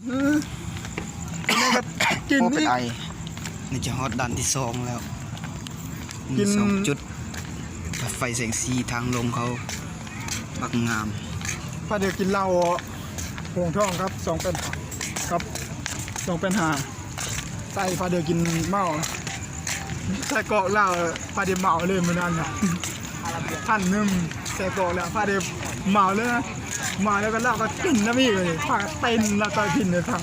ອືມ ກິນ ໂອ້ ເປັນໄອ ນີ້ຈະຮອດດ່ານທີສອງແລ້ວ. ມີສອງຈຸດ ໄຟແສງສີທາງລົງເຂົາບັກງາມ. ພາດຽວກິນເຫຼົ້າໂຮງທອງກັບສອງແປດຫ້າ ກັບສອງແປດຫ້າ ໃສ່ພາດຽວກິນເຫຼົ້າ ໃສ່ກອກເຫຼົ້າ ພາດຽວເມົາເລີຍມື້ນັ້ນນະ ພັນໜຶ່ງ ໃສ່ກອກແລ້ວ ພາດຽວເມົາເລີຍນະ ເມົາແລ້ວກໍເຫຼົ້າກໍກິນນຳອີກເລີຍ ພາກັນເຕັ້ນແລ້ວກໍກິນໃນຖັງ.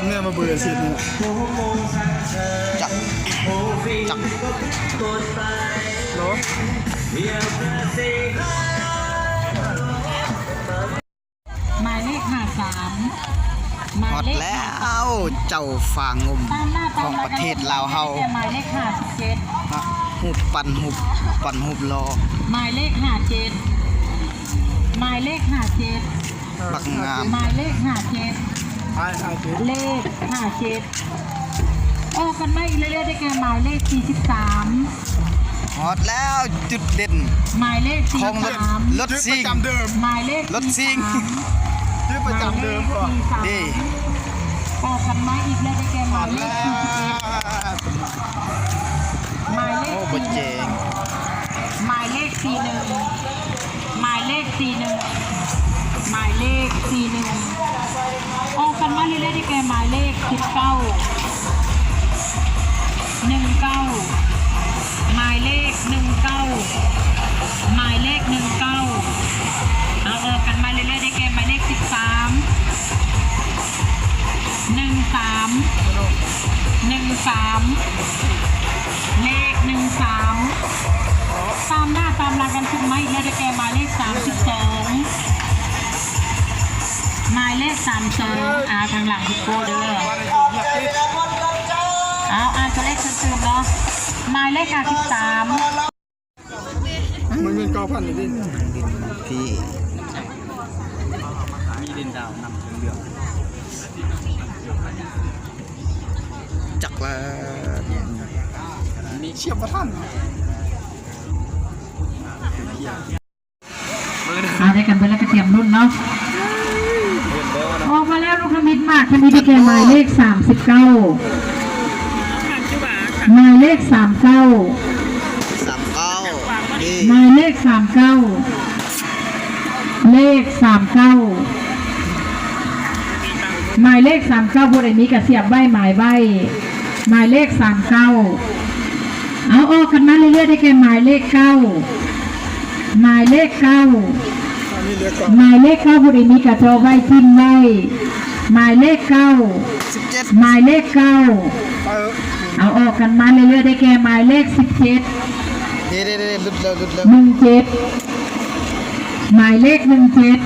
ເມື່ອມາເບີເສັດນີ້ ຈັກ ຈັກ ໂລ ໝາຍເລກຫ້າສາມ ຮອດແລ້ວ ເຈົ້າຟ້າງົມຂອງປະເທດລາວເຮົາ ໝາຍເລກຫ້າສິບເຈັດ ຮູບປັ້ນ ຮູບປັ້ນ ຮູບຫຼໍ່ ໝາຍເລກຫ້າເຈັດ ໝາຍເລກຫ້າເຈັດ ບັກງາມ ໝາຍເລກຫ້າເຈັດ ເລກຫ້າເຈັດ ອອກກັນມາອີກເລື້ອຍໆ ໄດ້ແກ່ໝາຍເລກສີ່ສິບສາມ ຮອດແລ້ວ ຈຸດເດັ່ນ ໝາຍເລກສີ່ສິບສາມ ຂອງລົດ ລົດຊິງ ຈຸດປະຈຳເດີມ ໝາຍເລກ ລົດຊິງ ສີ່ສິບສາມ ຈຸດປະຈຳເດີມ ໝາຍເລກສີ່ສິບສາມ ເດ້ ອອກກັນມາອີກເລື້ອຍໆ ໄດ້ແກ່ໝາຍເລກສີ່ສິບເອັດ ໝາຍເລກ ໂອ້ ບໍ່ແຈ້ງ ສີ່ສິບເອັດ ໝາຍເລກສີ່ສິບເອັດ ໝາຍເລກສີ່ໜຶ່ງ ໝາຍເລກສີ່ໜຶ່ງ ໝາຍເລກສີ່ໜຶ່ງ ອອກກັນມາເລື້ອຍໆ ໄດ້ແກ່ໝາຍເລກສິບເກົ້າ ໜຶ່ງເກົ້າ ໝາຍເລກໜຶ່ງເກົ້າ ໝາຍເລກໜຶ່ງເກົ້າ ເອົາອອກກັນມາເລື້ອຍໆ ໄດ້ແກ່ໝາຍເລກສິບສາມ ໜຶ່ງສາມ ໜຶ່ງສາມ ເລກໜຶ່ງສາມ ຕາມໜ້າຕາມຫຼັງກັນຂຶ້ນມາອີກແລ້ວ ໄດ້ແກ່ໝາຍເລກສາມສິບສອງ ໝາຍເລກສາມສອງ ອາ ທາງຫຼັງ ໂກເດີ ເອົາ ອ່ານຕົວເລກຊື່ໆ ເນາະ ໝາຍເລກຫ້າສິບສາມ ມັນມີເກົ້າພັນຢູ່ດິ ທີ່ມີເດັ່ນດາວນຳເຫຼືອງ ຈັກລະ ນີ້ ຊຽບບໍ່ທັນ ເອົາ ໄດ້ກັນເບິດແລ້ວກໍຕຽມລຸ້ນເນາະ ອອກມາແລ້ວ ລູກທຳອິດ ໝາກທຳອິດ ໄດ້ແກ່ໝາຍເລກສາມສິບເກົ້າ ໝາຍເລກສາມເກົ້າ ສາມເກົ້າ ນີ້ ໝາຍເລກສາມເກົ້າ ເລກສາມເກົ້າ ໝາຍເລກສາມເກົ້າ ຜູ້ໃດມີກະສຽບໄວ້ ໝາຍໄວ້ ໝາຍເລກສາມເກົ້າ ເອົາ ອອກກັນມາເລື້ອຍໆ ໄດ້ແກ່ໝາຍເລກເກົ້າ ໝາຍເລກເກົ້າ ໝາຍເລກເກົ້າ ຜູ້ໃດມີກະເຈາະໄວ້ ຖິ້ມໄວ້ ໝາຍເລກເກົ້າ ສິບເຈັດ ໝາຍເລກເກົ້າ ເອົາ ອອກກັນມາເລື້ອຍໆ ໄດ້ແກ່ໝາຍເລກສິບເຈັດ ເດ້ໆໆ ຫຼຸດແລ້ວ ຫຼຸດແລ້ວ ໜຶ່ງເຈັດ ໝາຍເລກໜຶ່ງເຈັດ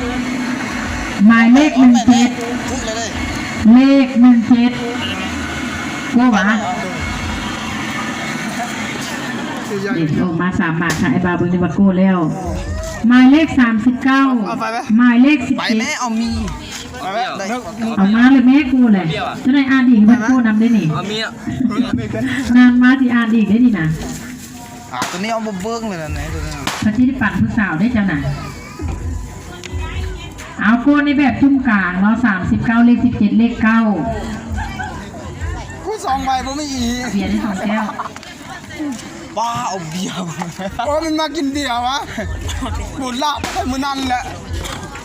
ໝາຍເລກໜຶ່ງເຈັດ ເລກໜຶ່ງເຈັດ ໂກ້ຫວາ ເດ້ ໂອ້ ມາສາມໝາກ ຖ້າອ້າຍບ່າວເບິ່ງນີ້ວ່າໂກ້ແລ້ວ ໝາຍເລກສາມສິບເກົ້າ ເອົາໄປໄໝ? ໝາຍເລກສິບເຈັດ ໄປແມ່ ເອົາມີ ເອົາມາເລີຍແມ່ ໂກ້ແຫຼະ ເຈົ້ານາຍອ່ານອີກ ເພິ່ນໂກ້ນຳເດ້ນີ້ ເອົາມີ ນານມາຊິອ່ານອີກເດ້ນີ້ນະ. ອ່າ ຕົວນີ້ເອົາບໍ່ເບິ່ງເລີຍນະ ຕົວນີ້ ເພິ່ນຊິໄດ້ປັນຜູ້ສາວເດ້ເຈົ້ານະ. ເອົາ ໂກນໃນແບບຈຸ້ມກາງເນາະ ສາມສິບເກົ້າ ເລກສິບເຈັດ ເລກເກົ້າ ໂອ້ຍ ສອງໃບບໍ່ມີອີກ ເບຍໄດ້ສອງແກ້ວ ປ້າ ເອົາເບຍ ໂອ້ຍ ມັນມາກິນເບຍຫວາ ບຸນລາບໄປມື້ນັ້ນແຫຼະ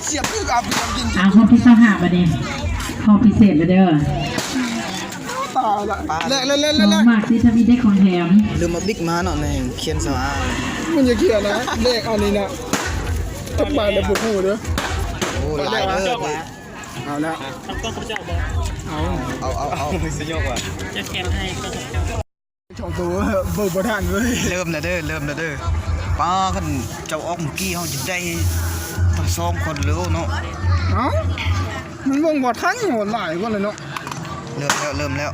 ສຽບຖືກເອົາເບຍກິນ ອ່າ ຮອບທີຊາວຫ້າ ບາດນີ້ ຮອບພິເສດແລ້ວເດີ. ຕາຍລະ ແລກ ແລກ ແລກ ແລກ ແລກ ມາກຊິທຳອິດໄດ້ຂອງແຖມ ລືມເອົາບິກມາເນາະ ແມ່ນຂຽນສະຫວ່າງ ມັນຢ່າຂຽນນະ ແລກເອົານີ້ນະ ຈັກບາດແລ້ວບໍ່ຮູ້ເດີ ໂອ້ ຫຼາຍເດີ ເອົາລະ ເອົາ ເອົາ ເອົາ ເອົາ ຊິຍົກວ່າ ຈະຂຽນໃຫ້ ສອງໂຕ ເບິ່ງບໍ່ທັນເວີຍ ເລີ່ມແລ້ວເດີ ເລີ່ມແລ້ວເດີ ປ້າ ຄັນເຈົ້າອອກມື້ກີ້ ເຮົາຈະໄດ້ທັງສອງຄົນເລີຍເນາະ ເອົ້າ ມັນເບິ່ງບໍ່ທັນ ໂຫ ຫຼາຍຄົນເລີຍເນາະ ເລີ່ມແລ້ວ ເລີ່ມແລ້ວ